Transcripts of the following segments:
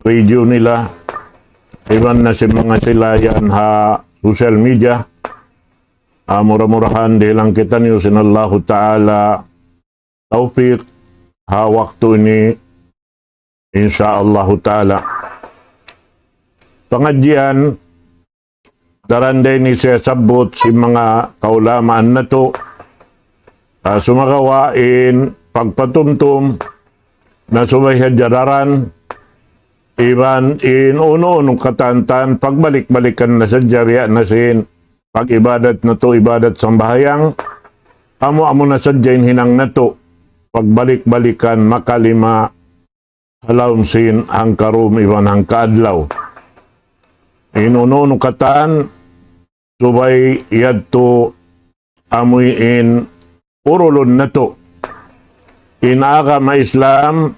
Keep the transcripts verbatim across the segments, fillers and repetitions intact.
radio nila, iban na sin manga sila yan ha social media. Ah, mura-murahan dihilan kitaniyu sin Allahu Ta'ala tawfik ha waktu ini, insya Allahu Ta'ala. Pangadjian, daran da ini siyasabbut sin manga kaulamaan natu', ah, sumagawa' in pagpatumtum na subay hadja daran, iban in unu-unu katantan, pagbalik-balikan na sadja biya' na sin pag-ibadat natu', ibadat sambahayang, amu-amu na sadja in hinang natu', pagbalik-balikan makalima ha lawm sin hangkarum iban hangkaadlaw. In unu-unu katan, subay yadtu amuin urulun natu'. In agama Islam,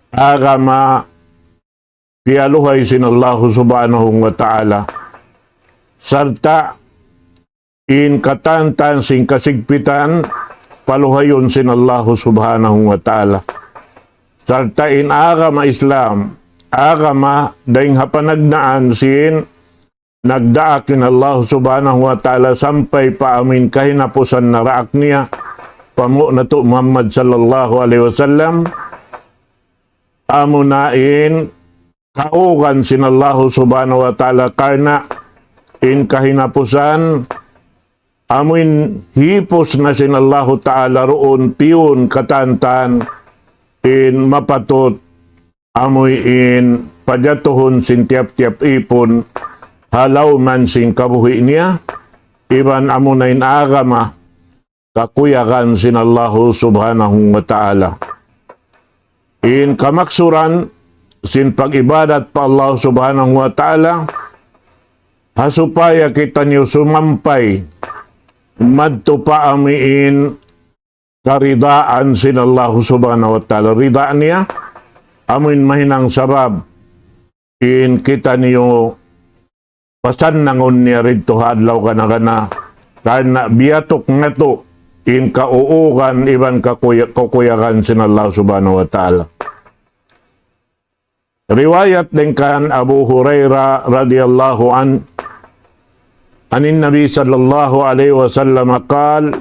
agama piyaluhay sin Allahu Subhanahu wa Ta'ala. Sarta' in katantan sin kasigpitan, paluhayun sin Allahu Subhanahu wa Ta'ala. Sarta' in agama Islam, agama dayn ha panagnaan sin nagdaak in Allahu Subhanahu wa Ta'ala sampay pa amuin kahinapusan naraak niya, panghu' natu' Muhammad sallallahu alayhi wasallam, amuna in kaugan sin Allahu Subhanahu wa Ta'ala karna' in kahinapusan, amuin hipus na sin Allahu Ta'ala duun piyun katantan in mapatut amuin pajatuhun sin tiyap-tiyap ipun ha lawm sin kabuhi' niya, iban amuna in agama kakuyagan sin Allahu Subhanahu wa Ta'ala. In kamaksuran sin pag-ibadat pa Allah Subhanahu wa Ta'ala, ha supaya kitaniyu sumampay madtu pa amuin karidaan sin Allah Subhanahu wa Ta'ala. Rida niya, amuin mahinang sabab in kitaniyu pasannangun niya didtu ha adlaw kana-kana, karna' biyatuk natu' in kauugan iban kakuya-, kakuyagan sin Allah Subhanahu wa Ta'ala. Riwayat dayn kan Abu Hurairah radiyallahu anhu, عن النبي صلى الله عليه وسلم قال: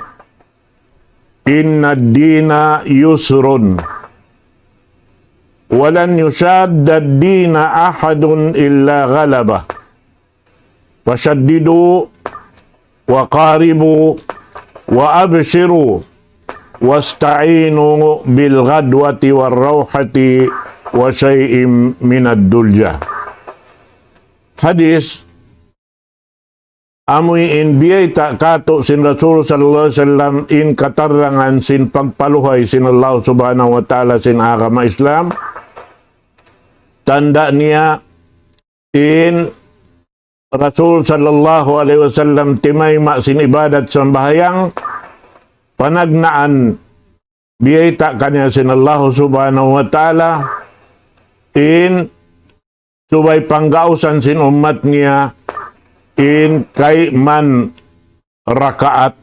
إن الدين يسر، ولن يشاد الدين أحد إلا غلبه، فشددوا وقاربوا وأبشروا واستعينوا بالغدوة والروحة وشيء من الدلجة. Hadis amuin biyayta' katu' sin Rasul sallallahu alayhi wasallam in katarangan sin pagpaluhay sin Allah Subhanahu wa Ta'ala sin agama Islam. Tanda' niya in Rasul sallallahu alayhi wasallam timayma' sin ibadat sambahayang, panagnaan biyayta' kaniya sin Allah Subhanahu wa Ta'ala, in subay panggausan sin ummat niya in kayman rakaat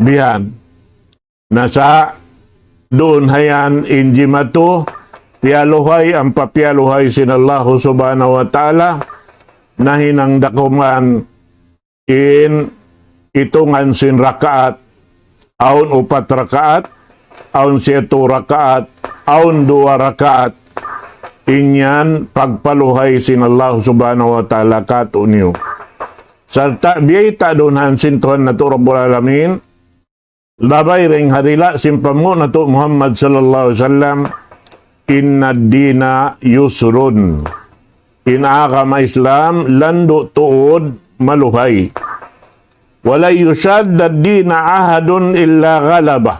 bihan. Na sa' duun hayan in jimatu, piyaluhay, ampa piyaluhay sin Allahu Subhanahu wa Ta'ala, nahinang dakuman in itungan sin rakaat, awn upat rakaat, awn siyatu rakaat, awn duwa rakaat, in yan pagpaluhay sin Allah Subhanahu wa Ta'ala katu'niyu. Sarta' biyayta' duun han sin Tuhan natu' Rabbul Alamin, labay dayn ha dila' sin panghu' natu' Muhammad sallallahu alayhi wasallam, إن الدين يسر. In agama Islam landu' tuud maluhay. ولن يشاد الدين أحد إلا غلبه.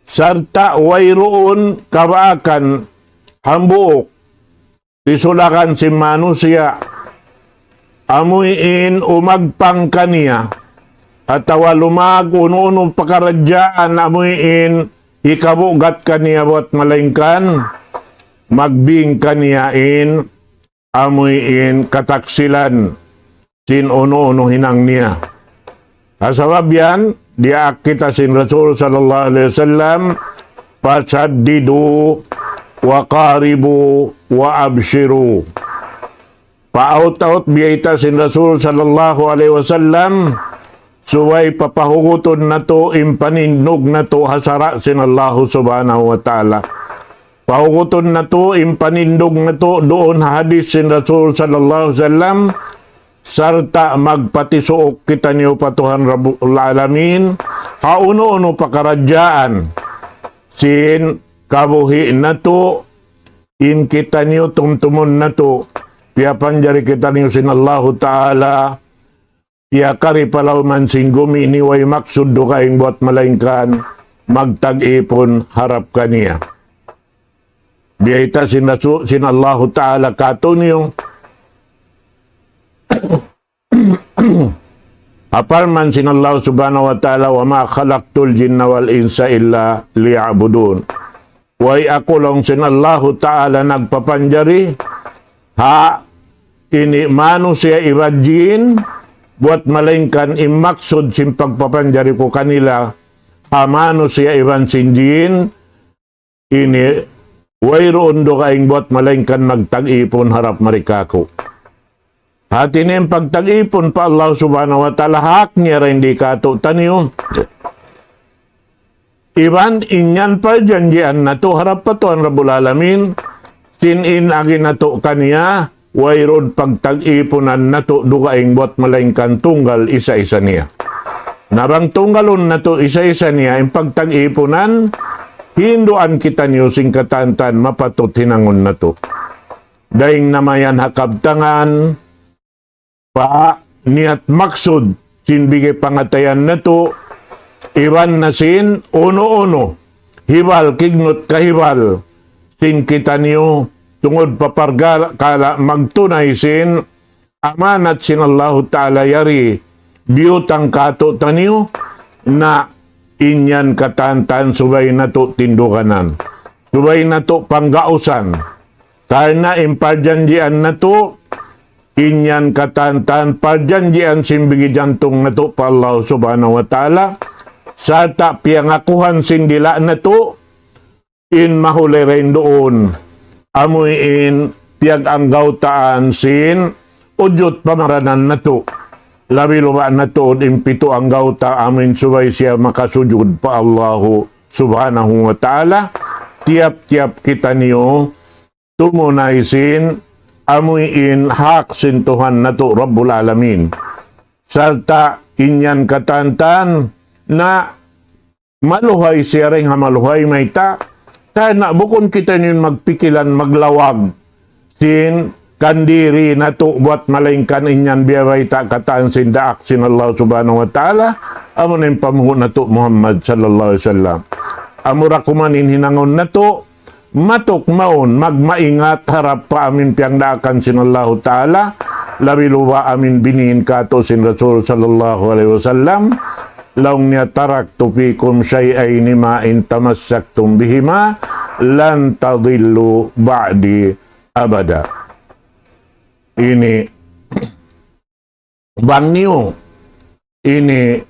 Sarta' wayruun kabaakan hambuuk pisulakan sin manusiya', amuin umagpang kaniya, atawa lumag unu-unu pakaradjaan amuin hikabugat kaniya buwat malaingkan magbing kaniya in amuin kataksilan sin unu-unu hinang niya. Ha sabab yan, diyaak kita sin Rasul sallallahu alayhi wasallam, فسددوا وقاربوا وأبشروا. Paut-aut biyayta' sin Rasul sallallahu alayhi wasallam, subay papahugutun natu' in panindug natu' ha sara' sin Allahu subhanahu wa ta'ala. Pahugutun natu' in panindug natu' duun ha hadis sin Rasul sallallahu alayhi wasallam, sarta' magpatisuuk kitaniyu pa Tuhan Rabbul Alamin, ha unu-unu pakaradjaan sin kabuhi' natu', in kitaniyu tumtumun natu', piyapanjari kitaniyu sin Allahu Ta'ala, piyakari pa lawm sin gumi ini way maksud dugaing buwat malaingkan magtag-ipun harap kaniya. Biyayta' sin Rasul, sin Allahu Ta'ala kātu'niyu, ha parman sin Allah subhanahu wa ta'ala, وما خلقت الجن والإنس إلا ليعبدون. Way aku laung sin Allahu Ta'ala nagpapanjari ha ini manusiya' iban jin, buwat malaingkan in maksud sin pagpapanjari ku kanila ha manusiya' iban sin jin, ini wayruun dugaing buwat malaingkan magtag-ipun harap mari kāku'. Hāti niya in pagtag-ipun pa Allah subhanahu wa ta'ala hak niya ra in di kātu'niyu. Iban in yan parjanjian natu' harap pa Tuhan Rabbul Alamin, sin in agi natu' kaniya, wayruun pagtag-ipunan natu' dugaing buwat malaingkan tunggal isa-isa niya. Na bang tunggalun natu' isa-isa niya in pagtag-ipunan, hinduan kitaniyu sin katantan mapatut hinangun natu'. Dayn na mayan ha kabtangan, pa niyat maksud sin bigay pangatayan natu', iban na sin unu-unu, hibal kignut kahibal sin kitaniyu, tungud pa parkala' magtunay sin amanat sin Allahu Ta'ala yari biyutang kātu'niyu, na in yan katantan subay natu' tinduganan, subay natu' panggausan. Karna' in parjanjian natu', in yan katantan parjanjian sin bigi jantung natu' pa Allah subhanahu wa ta'ala, sarta' piyangakuhan sin dila' natu', in mahuli dayn duun, amuin piyaganggawtaan sin ujud pamaranan natu'. Labi luba' natu' in pitu anggawta' amuin subay siya makasujud pa Allahu subhanahu wa ta'ala, tiyap-tiyap kitaniyu tumunay sin amuin hak sin Tuhan natu' Rabbul Alamin. Sarta' in yan katantan na maluhay siya dayn ha maluhay mayta'. Karna' bukun kitaniyu magpikilan maglawag sin kandiri natu' buwat malaingkan in yan biyabayta' katan sin daak sin Allah subhanahu wa ta'ala, amuna in panghu' natu' Muhammad sallallahu alayhi wasallam. Amura kuman in hinangun natu', matuk mawn, magmaingat harap pa amuin piyangdaakan sin Allahu Ta'ala, labi luba' amuin biniin kātu' sin Rasul sallallahu alayhi wasallam, laung niya, تركت فيكم شيئين ما إن تمسكتم بهما لن تضلوا بعدي أبدا. Ini bang niyu ini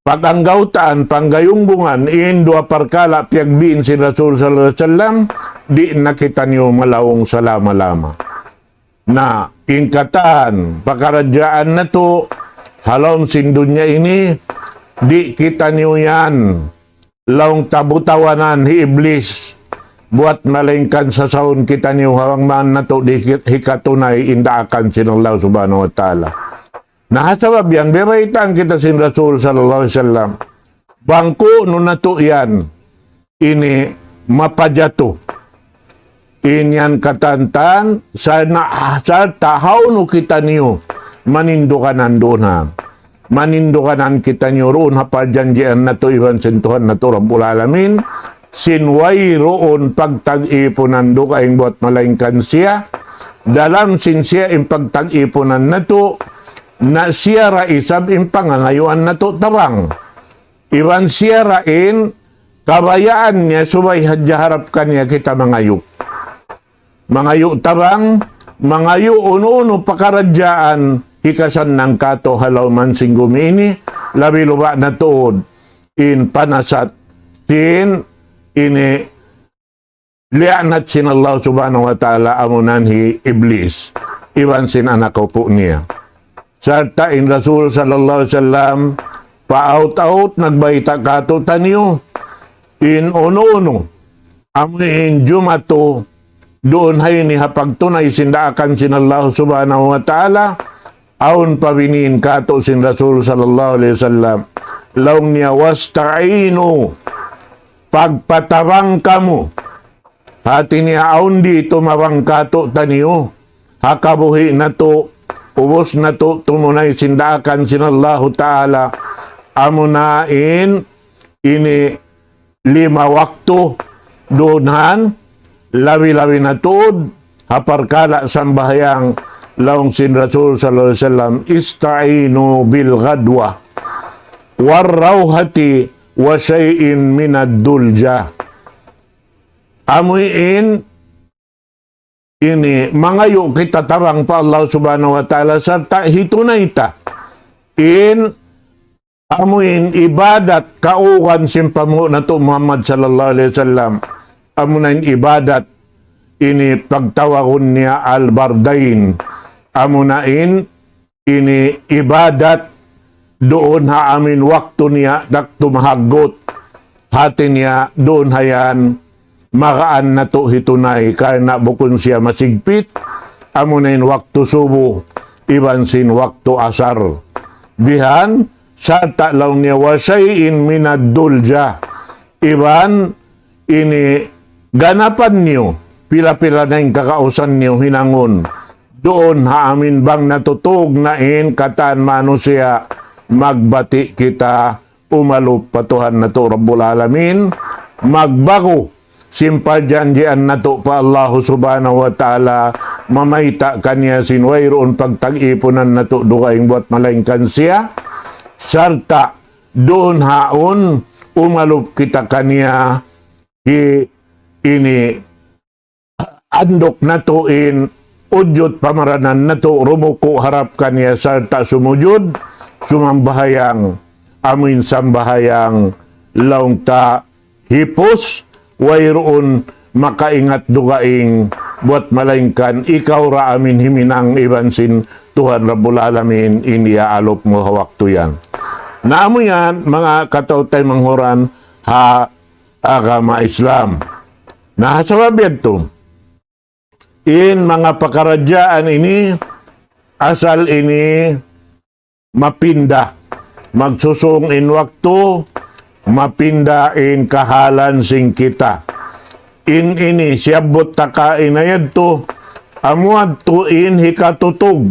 paganggawtaan, panggayungbungan, in duwa parkala' piyagbiin sin Rasul sallallahu alayhi wasallam, di' na kitaniyu malaung salama-lama. Na, in katan, pakaradjaan natu', ha lawm sin dunya ini, di' kitaniyu yan laung ta butawanan hi Iblis, buwat malaingkan sasawun kitaniyu ha bang man natu' di' hikatunay in daakan sin Allah subhanahu wa ta'ala. Na ha sabab yan, biyabaytaan kita sin Rasul sallallahu alayhi wasallam. Bang kunu' natu' yan, ini mapajatu. In yan katantan, sarta' hawnu kitaniyu maninduganan duun ha. Maninduganan kitaniyu duun ha parjanjian natu' iban sin Tuhan natu' Rabbul Alamin, sin wayruun pagtag-ipunan dugaing buwat malaingkan siya, dalam sin siya in pagtag-ipunan natu', na siya ra isab in pangangayuan natu' tabang. Iban siya ra in kabayaan niya subay hadja harap kaniya kita mangayu'. Mangayu' tabang, mangayu' unu-unu pakaradjaan hikasannang kātu' ha lawm sin gumi ini, labi luba' na tuud in panasat sin ini liyaanat sin Allah Subhanahu wa Ta'ala amunan hi Iblis, iban sin anak apu' niya. Sarta' in Rasul sallallahu alayhi wasallam, paawt-awt nagbayta' kātu'niyu, in unu-unu, amu in jumatu, duun ha ini ha pagtunay sin daakan sin Allah Subhanahu wa Ta'ala, awn pa biniin kātu' sin Rasul sallallahu alayhi wasallam. Laung niya, "Wasta'inu, pagpatabang kamu." Hāti niya awn di tumabang kātu'niyu. Ha kabuhi' natu', ubus natu' tumunay sin daakan sin Allahu Ta'ala. Amuna in ini lima waktu duun han, labi-labi na tuud, ha parkala' sambahayang laung sin Rasul sallallahu alayhi wasallam, "Ista'inu bil ghadwa, war rawhati, wa shay'in minad dulja." Amu in ini, mangayu' kita tabang pa Allah Subhanahu wa Ta'ala, sarta' hitunay ta in amu in ibadat kaugan sin panghu' natu' Muhammad sallallahu alayhi wasallam. Amuna in ibadat ini pagtawagun niya al-bardain. Amuna in ini ibadat duun ha amin waktu niya daktu mahaggut. Hāti niya duun ha yan magaan natu' hitunay karna' bukun siya masigpit, amuna in waktu subu, iban sin waktu asar. Bihan, sarta' laung niya, "Wa shay'in minad dulja." Iban ini ganapan niyu, pila-pila na in kakausan niyu hinangun. Duun ha amin bang natutug na in katan manusiya', magbati' kita umalup pa Tuhan natu' Rabbul Alamin, magbagu sin parjanjian natu' pa Allahu Subhanahu wa Ta'ala, mamayta' kaniya sin wayruun pagtag-ipunan natu' dugaing buwat malaingkan siya, sarta' duun haun umalup kita kaniya, hi ini anduk natu' in ujud pamaranan natu' rumuku' harap kaniya sarta' sumujud, sumambahayang, amuin sambahayang laung ta hipus, wayruun makaingat dugaing buwat malaingkan ikaw ra amin himinang iban sin Tuhan Rabbul Alamin in iyaalup mu ha waktu yan. Na amu yan, manga kataw-taymanghuran ha agama Islam. Na, ha sabab yadtu, in manga pakaradjaan ini, asal ini mapinda. Magsusūng in waktu, mapinda in kahalan sin kita. In ini, siyabbut ta kaina yadtu, amu yadtu in hikatutug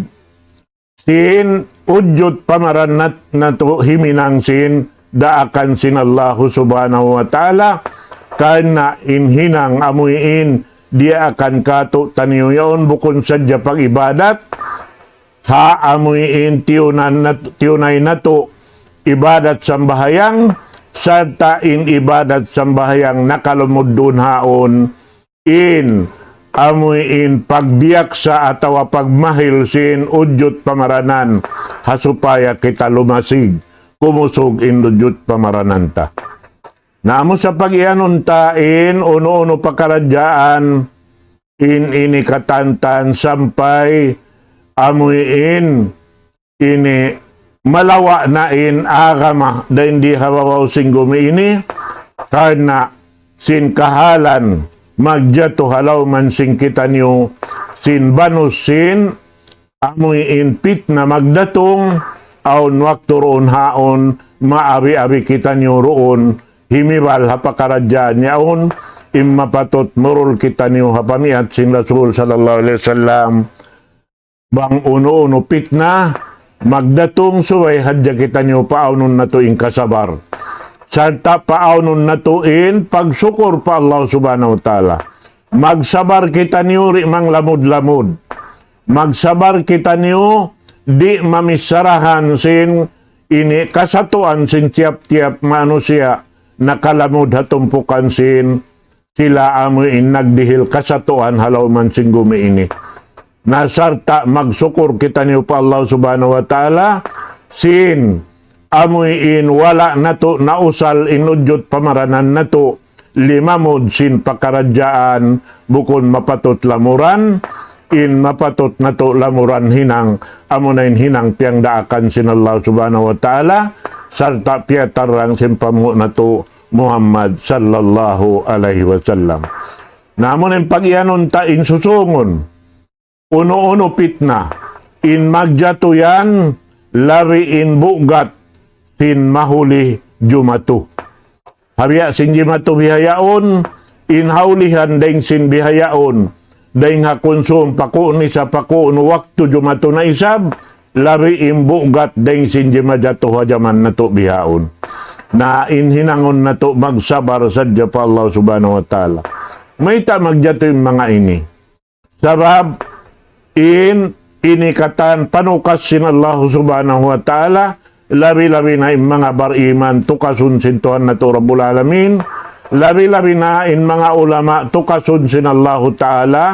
sin ujud pamaranat natu' himinang sin daakan sin Allahu Subhanahu wa Ta'ala, karna' in hinang amuin diyaakan kātu'niyu yaun bukun sadja pag-ibadat, ha amuin tiyunan nat-, tiyunay natu' ibadat sambahayang, sarta' in ibadat sambahayang nakalumud duun haun, in amuin pagbiyaksa atawa pagmahil sin ujud pamaranan, ha supaya kita lumasig, kumusug in ujud pamaranan ta. Na amu sa pag-iyanun ta in unu-unu pakaradjaan in ini katantan sampay amuin ini malawa' na in agama dayn di ha babaw sin gumi ini, karna' sin kahalan magjatu ha lawm sin kitaniyu sin banus sin amuin pitna magdatung, awn waktu duun haun maabi-abi kitaniyu duun himibal ha pakaradjaan yaun, in mapatut murul kitaniyu ha pamiyat sin Rasul sallallahu alayhi wasallam. Bang unu-unu pitna magdatung, subay hadja kitaniyu paawnun natu' in kasabar. Sarta' paawnun natu' in pagsukur pa Allah Subhanahu wa Ta'ala. Magsabar kitaniyu di' manglamud-lamud. Magsabar kitaniyu di' mamissarahan sin ini kasatuan sin tiyap-tiyap manusiya' nakalamud ha tumpukan sin sila amuin nagdihil kasatuan ha lawm sin gumi ini. Na sarta' magsukur kitaniyu pa Allah Subhanahu wa Ta'ala, sin amuin wala' natu' nausal in ujud pamaranan natu', limamud sin pakaradjaan bukun mapatut lamuran, in mapatut natu' lamuran hinang, amuna in hinang piyangdaakan sin Allah Subhanahu wa Ta'ala, sarta' piyatarrang sin panghu' natu' Muhammad sallallahu alayhi wasallam. Na amuna in pagiyanun ta in susungun, unu-unu pitna, in magjatu yan, labi in bugat sin mahuli jumatu. Ha biya' sin jimatu bihaun, in hawlihan dayng sin bihaun, dayng ha kunsum paku' ni sa paku' nu waktu jumatu na isab, labi in bugat dayng sin jimajatu ha jaman natu' bihaun. Na in hinangun natu' magsabar sadja pa Allah Subhanahu wa Ta'ala. Mayta' magjatu in manga ini? Sabab in ini katan panukas sin Allah Subhanahu wa Ta'ala, labi-labi na in manga bariman tukasun sin Tuhan natu' Rabbul Alamin, labi-labi na in manga ulama tukasun sin Allah Ta'ala,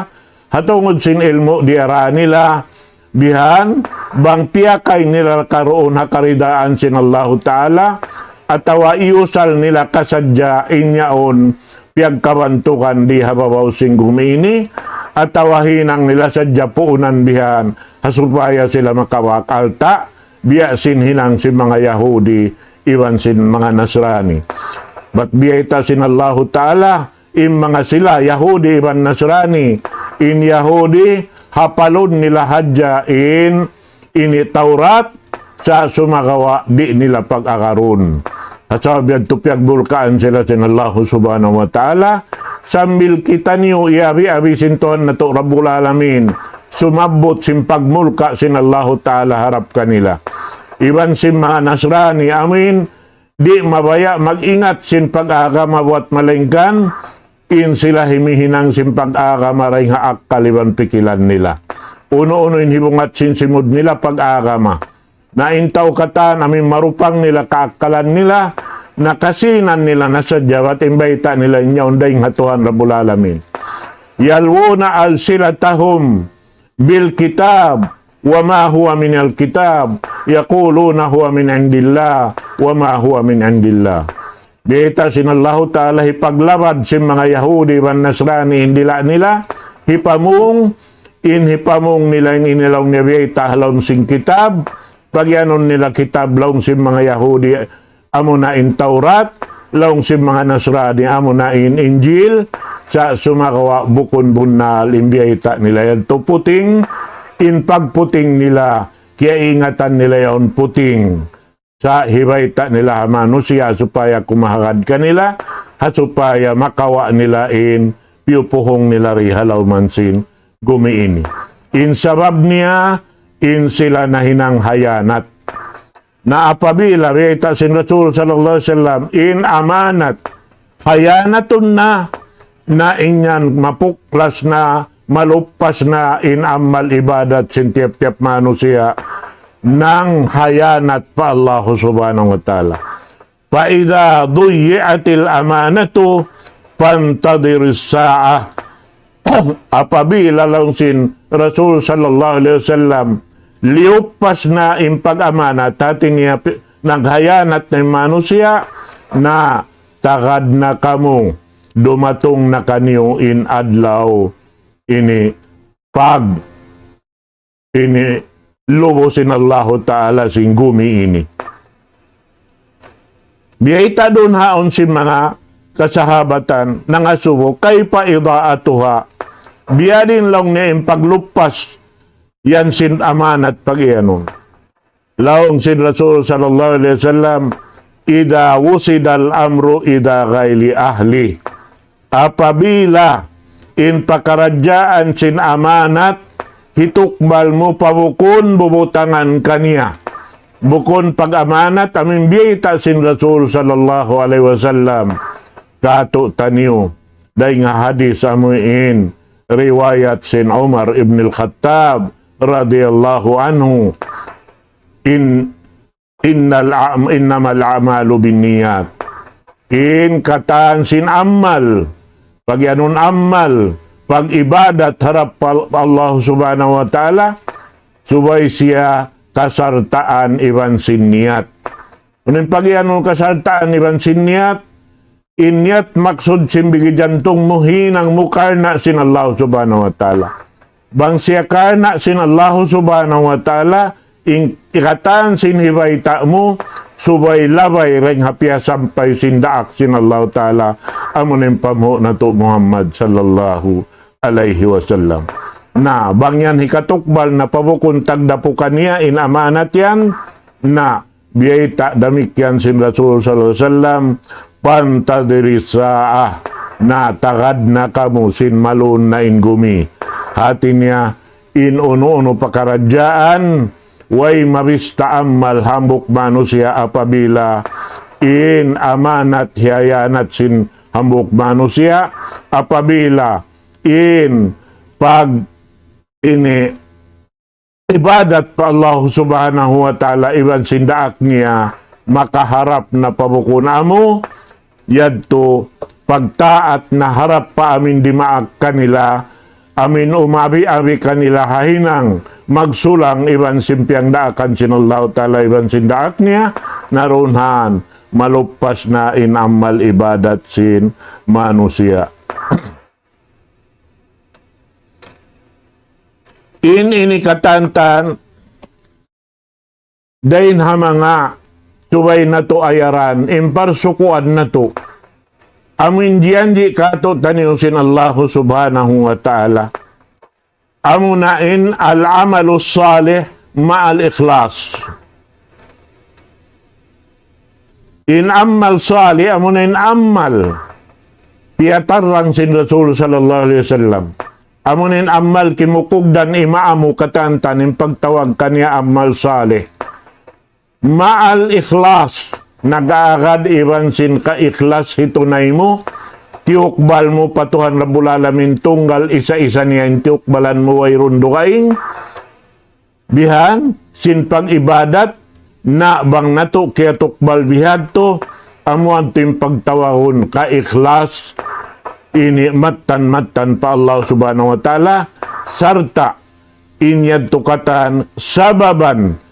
ha tungud sin ilmu' diyara nila, bihan, bang piyakay nila karuun ha karidaan sin Allah Ta'ala, atawa iyusal nila kasadja in yaun piyagkabantugan di ha babaw sin gumi ini, atawa hinang nila sadja puunan bihan, ha supaya sila makawak alta', biya' sin hinang sin manga Yahudi, iban sin manga Nasrani. Bat biyayta' sin Allahu Ta'ala, in manga sila Yahudi iban Nasrani, in Yahudi, hapalun nila hadja in ini Tawrat, sa' sumagawa' di' nila pag-agarun. Sabab yadtu piyagbulkaan sila sin Allahu Subhanahu wa Ta'ala, sambil kitaniyu iyabi-abi sin Tuhan natu' Rabbul Alamin, sumabbut sin pagmulka sin Allahu Ta'ala harap kanila. Iban sin manga Nasrani, amin, di' mabaya' mag-ingat sin pag-agama buwat malaingkan, in sila himihinang sin pag-agama dayn ha akkal iban pikilan nila. Unu-unu in hibungat sin simud nila pag-agama. Na in tau katan amin marupang nila kaakkalan nila, na kasinan nila na sadja bat in bayta' nila in yaun dayn ha Tuhan Rabbul Alamin. يلوون ألسنتهم بالكتاب وما هو من الكتاب يقولون هو من عند الله وما هو من عند الله. Biyayta' sin Allahu Ta'ala hipaglabad sin manga Yahudi iban Nasrani in dila' nila, hipamung, in hipamung nila in ini laung niya biyayta' ha lawm sin kitab, pagiyanun nila kitab laung sin manga Yahudi, amuna in Tawrat, laung sin manga Nasrani, amuna in Injil, sa' sumagawa' bukun bunnal in biyayta' nila yadtu puting, in pagputing nila, kiyaingatan nila yaun puting. Sa' hibayta' nila ha manusiya' supaya kumahagad kanila, ha supaya makawa' nila in piyupuhung nila di ha lawm sin gumi ini. In sabab niya, in sila nahinang hayanat. Na apabila biyayta' sin Rasul sallallahu alayhi wasallam, in amanat, hayanatun na, na in yan mapuklas na, maluppas na in amal ibadat sin tiyap-tiyap manusiya' nanghayanat pa Allah Subhanahu wa Ta'ala. فإذا ضيعت الأمانة فانتظر الساعة. Apabila laung sin Rasul sallallahu alayhi wasallam, liyuppas na in pag-amanat, hati niya pi-, naghayanat na in manusiya', na tagad na kamu, dumatung na kaniyu in adlaw ini pag ini lubu sin Allahu Ta'ala sin gumi ini. Biyayta' duun haun sin manga kasahabatan nangasubu, كيف إضاعتها. Biyadiin laung niya in pagluppas yan sin amanat pagiyanun. Laung sin Rasul sallallahu alayhi wasallam, إذا وسد الأمر إلى غير أهله. Apabila in pakaradjaan sin amanat hitukbal mu pa bukun bubutangan kaniya. Bukun pag-amanat amin biyayta' sin Rasul sallallahu alayhi wasallam. Katu' taniyu, dayn ha hadis amuin riwayat sin Umar ibn al-Khattab radiyallahu anhu. In إن الأعم-، إنما الأعمال بالنيات. In katan sin amal, pagiyanun amal, pag-ibadat harap pa Allah Subhanahu wa Ta'ala, subay siya kasartaan iban sin niyat. Unu in pagiyanun kasartaan iban sin niyat, in niyat maksud sin bigi jantung mu hinang mu karna' sin Allah Subhanahu wa Ta'ala. Bang siya karna' sin Allah Subhanahu wa Ta'ala, in katan sin hibayta' mu, subay labay dayn ha piyasampay sin daak sin Allah Ta'ala, amu in panghu' natu' Muhammad sallallahu alayhi wasallam. Na, bang yan hikatukbal na pa bukun tagdapu kaniya in amanat yan, na, biyayta' damikkiyan sin Rasul sallallahu alayhi wasallam, فانتظر الساعة, na tagad na kamu sin malun na in gumi. Hati niya, in unu-unu pakaradjaan, way mabista amal hambuuk manusiya' apabila in amanat hiyanat sin hambuuk manusiya', apabila in pag ini ibadat pa Allah Subhanahu wa Ta'ala iban sin daak niya makaharap na pa bukun amu, yadtu pagtaat na harap pa amin dimaak kanila, amin umabi-abi kanila ha hinang magsulang iban sin piyangdaakan sin Allah Ta'ala iban sin daak niya, na duun han maluppas na in amal ibadat sin manusiya'. In ini katantan, dayn ha manga subay natu' ayaran, in parsukuan natu'. Amu in jiyanji' kātu'niyu sin Allahu Subhanahu wa Ta'ala. Amuna in العمل الصالح مع الإخلاص. In amal salih, amuna in amal piyatarrang sin Rasul sallallahu alayhi wasallam. Amuna in amal kimukugdan imaamu katantan in pagtawag kaniya amal salih. مع الإخلاص, nag-aagad iban sin kaikhlas hitunay mu, tiyukbal mu pa Tuhan Rabbul Alamin tunggal isa-isa niya in tiyukbalan mu wayruun dugaing. Bihan, sin pag-ibadat, na bang natu' kiyatukbal bihadtu, amu yadtu in pagtawagun kaikhlas, ini mattan-mattan pa Allah Subhanahu wa Ta'ala, sarta' in yadtu katan سببا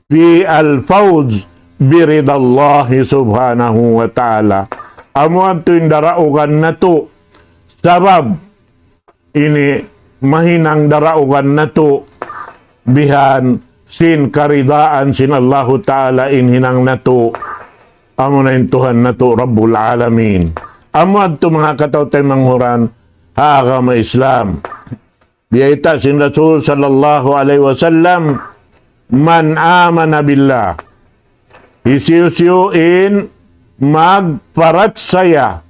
في الفوز برضا الله سبحانه وتعالى. Amu yadtu in daraugan natu', sabab ini mahinang daraugan natu', bihan sin karidaan sin Allahu Ta'ala in hinang natu', amuna in Tuhan natu' Rabbul Alamin. Amu yadtu manga kataw-taymanghuran ha agama Islam. Biyayta' sin Rasul sallallahu alayhi wasallam, من آمن بالله. Hisiyu-siyu in magparachaya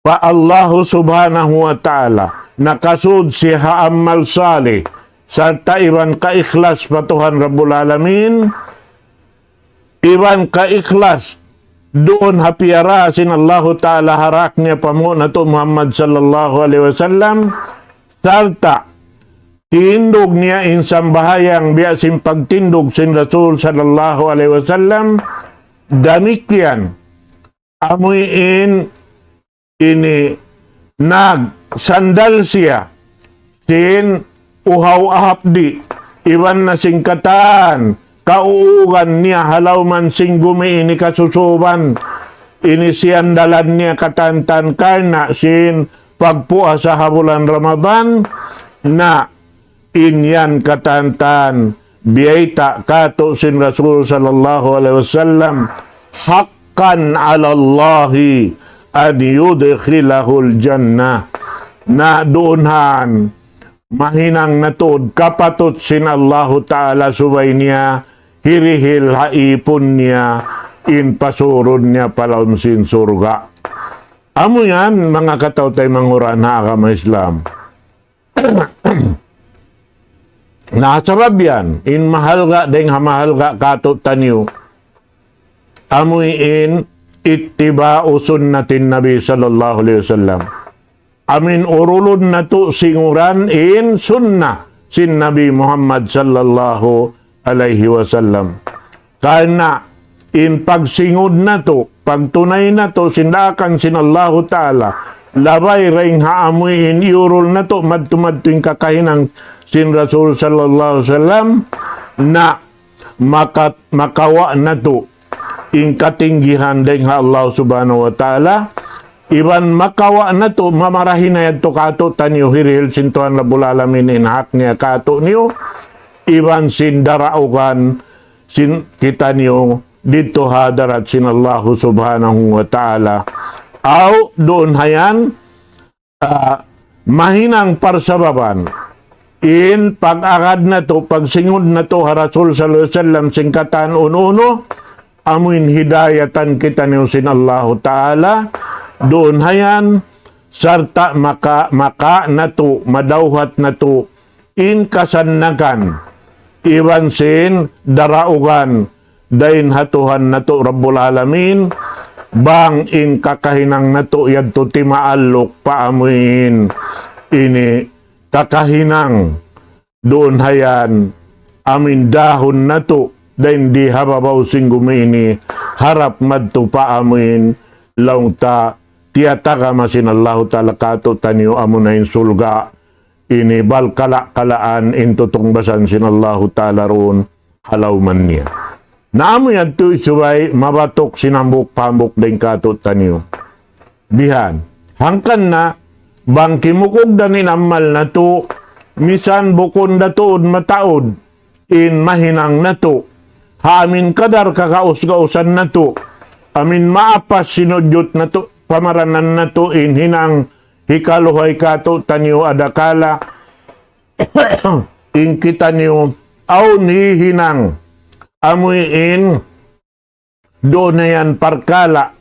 pa Allahu Subhanahu wa Ta'ala, nakasud siya ha amal salih, sarta' iban kaikhlas pa Tuhan Rabbul Alamin, iban kaikhlas duun ha piyara sin Allahu Ta'ala ha daak niya panghu' natu' Muhammad sallallahu alayhi wasallam, sarta' tindug niya in sambahayang biya' sin pagtindug sin Rasul sallallahu alayhi wasallam, damikkiyan amuin ini nagsandal siya sin uhaw hapdi', iban na sin katan kauugan niya ha lawm sin gumi ini kasusuban, ini siyandalan niya katantan karna' sin pagpuasa ha bulan Ramadan, na in yan katantan biyayta' kātu' sin Rasul sallallahu alayhi wasallam, حقا على الله أن يدخله الجنة. Na duun han, mahinang na tuud kapatut sin Allahu Ta'ala subay niya hirihil ha īpun niya in pasurun niya pa lawm sin surga'. Amu yan, manga kataw-taymanghuran ha agama Islam. Na sabab yan, in mahalga' dayng ha mahalga' kātu'niyu, amuin اتباع سنة النبي صلى الله عليه وسلم. Amuin urulun natu' singuran in sunnah sin Nabi Muhammad sallallahu alayhi wasallam. Karna' in pagsingud natu', pagtunay natu', sin daakan sin Allahu Ta'ala, labay dayng ha amuin iyurul natu', madtu-madtu in kakahinang sin Rasul sallallahu alayhi wasallam, na maka-, makawa' natu' in katinggihan dayn ha Allah Subhanahu wa Ta'ala, iban makawa' natu', mamarahi na yadtu kātu'niyu hirihil sin Tuhan Rabbul Alamin in hak niya kātu'niyu, iban sin daraugan sin kitaniyu didtu ha hadarat sin Allah Subhanahu wa Ta'ala. Aw, duun ha yan, ah, mahinang parsababan in pag-agad natu', pagsingud natu' ha Rasul sallallahu alayhi wasallam sin katan unu-unu, amuin hidayatan kitaniyu sin Allahu Ta'ala, duun ha yan, sarta' maka-, maka natu', madawhat natu', in kasannagan, iban sin daraugan, dayn ha Tuhan natu' Rabbul Alamin, bang in kakahinang natu' yadtu timaalluk pa amuin ini kakahinang duun ha yan, amuin dahun natu', dayn di ha babaw sin gumi ini, harap madtu pa amuin laung ta tiyatagama sin Allahu Ta'ala kātu'niyu amuna in surga', ini bal kala-kalaan in tutungbasan sin Allahu Ta'ala duun ha lawm niya. Na amu yadtu subay mabatuk sin hambuuk-hambuuk dayn kātu'niyu. Bihan. Hangkan na, bang kimukugdan in amal natu', misan bukun da tuud mataud in mahinang natu'. Ha amuin kadar kagaus-gausan natu', amuin maapas sin ujud natu', pamaranan natu' in hinang hikaluhay kātu'niyu adakala in kitaniyu awn hihinang amuin duun na yan parkala'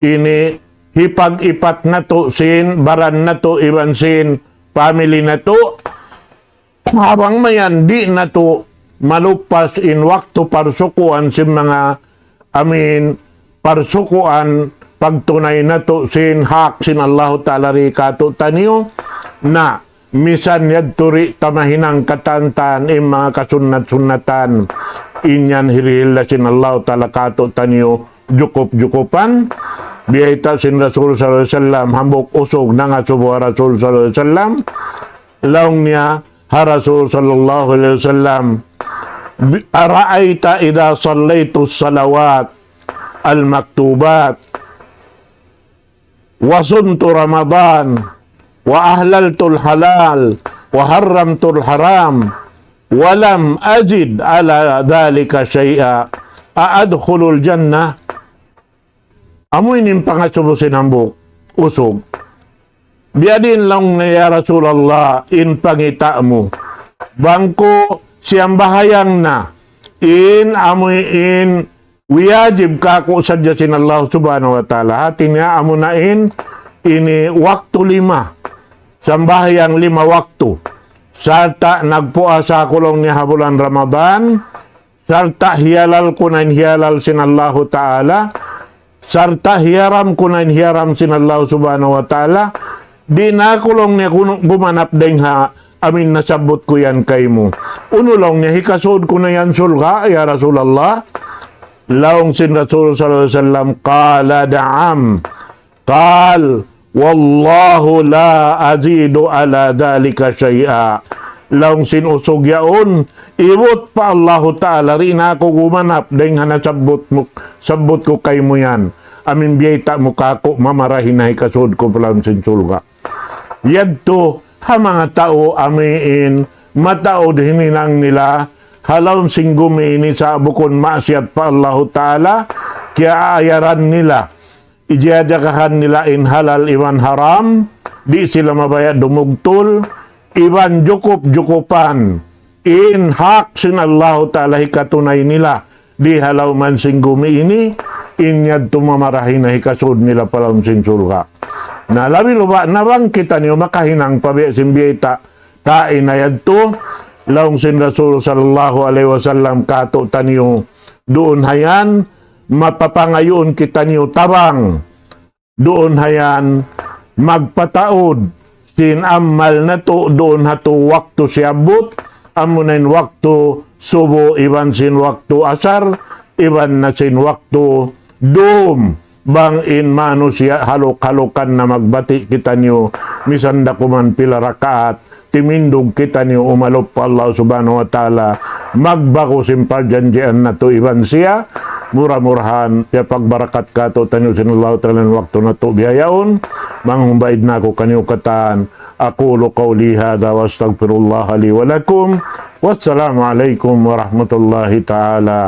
ini hipag-ipat natu' sin baran natu' iban sin family natu'. Bang mayan di' natu' malupas in waktu parsukuan sin manga amuin parsukuan pagtunay natu' sin hak sin Allahu Ta'ala di kātu'niyu. Na misan yadtu di' ta mahinang katantan in manga kasunnat-sunnatan, in yan hirihil da sin Allahu Ta'ala kātu'niyu jukup-jukupan. Biyayta' sin Rasul sallallahu alayhi wasallam, hambuuk usug nangasubu ha Rasul sallallahu alayhi wasallam. Laung niya ha Rasul sallallahu alayhi wasallam, bi-, أرأيت إذا صليت الصلوات المكتوبات وصمت رمضان وأحللت الحلال وحرمت الحرام ولم أزد على ذلك شيئا أأدخل الجنة؟ Amu ini in pangasubu sin hambuuk usug. Biyadiin laung niya, "Ya Rasulullah, in pangita' mu, bang ku siyambahayang na in amu in wiyajib kāku' sadja sin Allah Subhanahu wa Ta'ala." Hāti niya amuna in ini waktu lima, sambahayang lima waktu. Sarta' nagpuasa aku laung niya ha bulan Ramadan, sarta' hiyalal ku na in hiyalal sin Allahu Ta'ala, sarta' hiyaram ku na in hiyaram sin Allahu Subhanahu wa Ta'ala, di' na aku laung niya kunu' gumanap dayng ha amu in nasabbut ku yan kaymu. Unu laung niya, hikasud ku na yan surga', ya Rasulullah? Laung sin Rasul sallallahu alayhi wasallam, قال نعم. قال والله لا أزيد على ذلك شيئا. Laung sin usug yaun, ibut pa Allahu Ta'ala, di' na aku gumanap dayng ha nasabbut mu, sabbut ku kaymu yan. Amu in biyayta' mu kāku', mamarahi na hikasud ku pa lawm sin surga'. Yadtu ha manga tau amu in mataud hininang nila ha lawm sin gumi ini sa' bukun maksiyat pa Allahu Ta'ala, kiyaayaran nila, ijajagahan nila in halal iban haram, di' sila mabaya' dumugtul, iban jukup-jukupan in hak sin Allahu Ta'ala hikatunay nila di ha lawm sin gumi ini, in yadtu mamarahi na hikasud nila pa lawm sin surga'. Na labi-labi na bang kitaniyu makahinang pa biya' sin biyayta' kaina yadtu, laung sin Rasul sallallahu alayhi wasallam kātu'niyu, duun ha yan, mapapangayuun kitaniyu tabang duun ha yan, magpataud sin amal natu' duun ha tu waktu siyabbut, amuna in waktu subu iban sin waktu asar, iban na sin waktu dum, bang in manusiya' haluk-halukan na magbati' kitaniyu, misan da kuman pila rakaat, timindug kitaniyu umalup pa Allah Subhanahu wa Ta'ala, magbaku sin parjanjian natu' iban siya, Mura-murahan, piyapagbarakat kātu'niyu sin Allahu Ta'ala in waktu natu' bihaun. Manghumbay na aku kaniyu katan. أقول قولي هذا وأستغفر الله لي ولكم. والسلام عليكم ورحمة الله تعالى